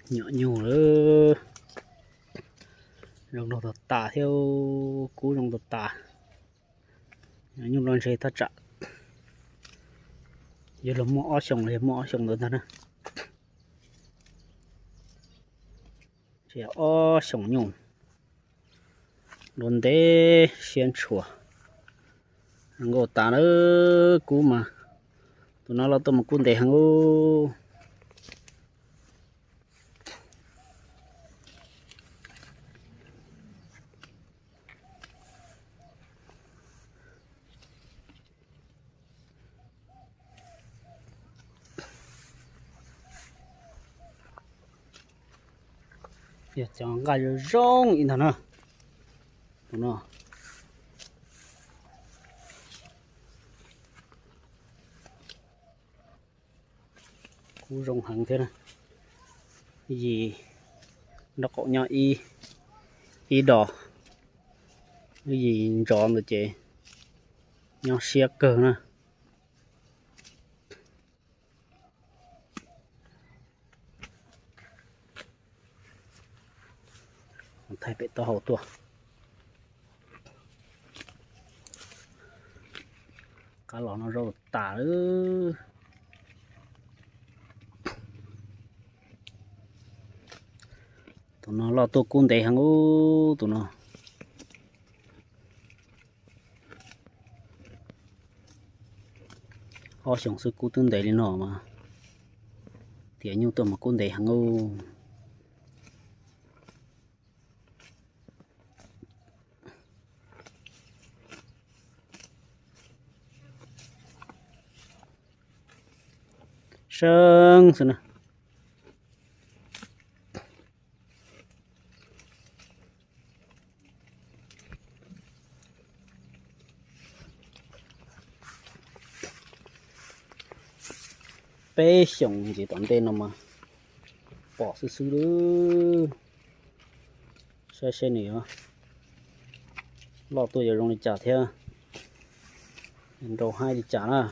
Nyuam nyuj lawm, zoo nraug tag tas thiab, kub zoo tag tas. Nyuam nyuj loj ntshe thaj tsam yuav luag muaj ob xyoos los yog muaj ob xyoos ntawd ntag na. Ob xyoos nyuj, dua ntev siab ntshua, zoo nkauj tas lawm kub mas. Tus no loj tuaj mas kub ntev heev ub. Yog cov nqaij zoo zoo ib ntag na. Tus no kub zoo heev thiab na. Yim nraub qaum nyob ib dos, yim ntsov ntawd ces nyob siab kawg na. Thaij pem taub hau tuaj. Qab los no zoo tas lawm. Tus no loj tuaj kub ntev heev ub tus no. Ob xyoos xwb kub twb ntev li no mas, tias nyuj tuaj mas kub ntev heev ub. Seeb xwb na. Peb xyoos ntxiv tom ntej no mas pom xwb xwb lawm. Saib seb nws yuav loj tuaj yuav zoo li cas thiab, nrau haib li cas na.